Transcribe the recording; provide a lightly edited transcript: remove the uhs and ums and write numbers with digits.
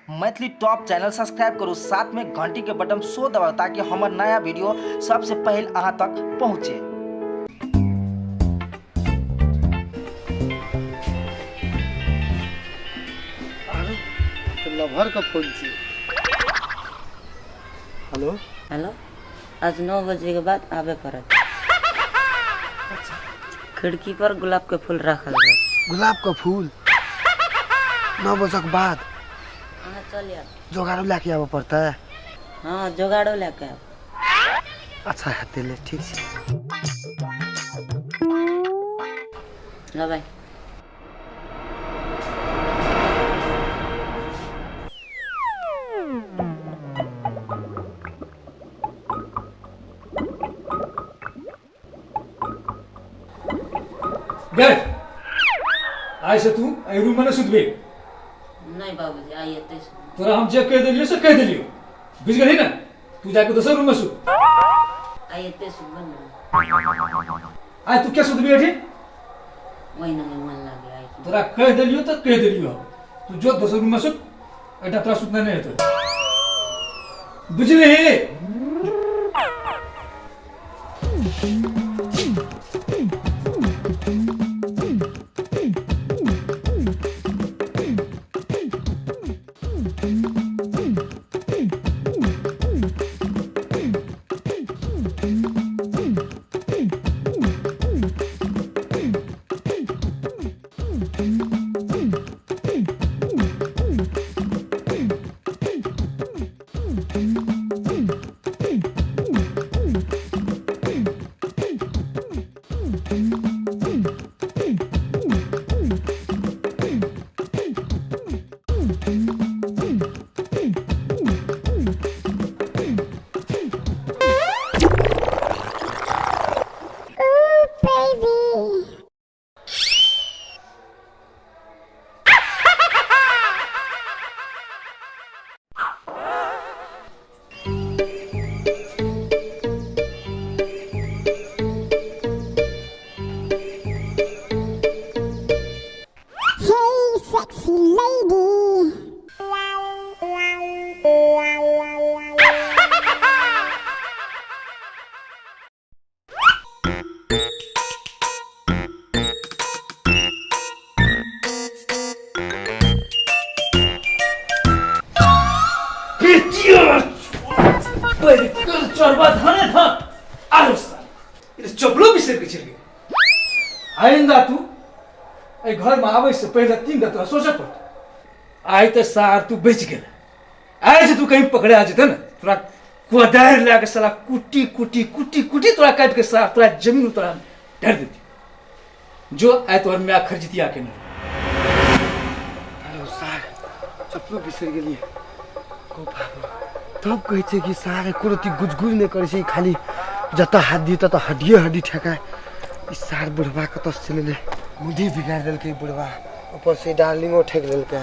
Maithili top channel subscribe करू, साथ में घंटी के बटन सो दबाउ ताकि हमर नया वीडियो सबसे पहले अहाँ तक पहुँचे। तो लभर का फोन छी। हेलो हेलो, आज 9 बजे के बाद आवे पड़त। अच्छा। खिड़की पर गुलाब के फूल रखल बा। गुलाब का फूल 9 बजे के बाद? हाँ, चल यार। जोगाड़ो लेके आवे पड़ता है। हाँ, जोगाड़ो लेके आओ। अच्छा है, ले ठीक है। लो भाई। बैठ। आइ से तू एहि रूम में नहीं सुतबे। नहीं बाबूजी, आइ एतै सुतबै। तोरा हम जे कह देलियो से कह देलियो, बुझ गेलही ना? तू जाके दोसर रूम में सुत। आइ एतै सुतबै ना। आइ तू क्या सुतबी एठी? ओहि नहीं मन लागे आइ। तोरा कह देलियो तो कह देलियो, तू जो दोसर रूम में सुत, एटा तोरा सुतना नहीं हेतौ, बुझलिही? चपलो बिसरि के चलि गेल। आइंदा तू एहि घर में आबै से पहिले 3 बेर तोरा सोचऽ पड़तौ। आइ तऽ सार तू बचि गेल, आइ जे तू कहीं पकड़ा जेतै ने तोरा कोदारि लए के साला कुटी कुटी कुटी कुटी तोरा काटि के सार तोरा जमीन तोरा ढारि देती। जो आइ तोहर माय खरजितिया केने। अरे सार चपलो बिसरि गेलियै। तब कहै छै कि सार एको रत्ती गुजगुज नहि करै छै, खाली जतऽ हाथ दियै ततऽ हड्डिए हड्डी ठेकाय। ई सार बुढ़वा कतऽ से चलि एलै, मुँहे बिगाड़ि देलकै बुढ़वा, ऊपर से डार्लिंगो ठकि लेलकै।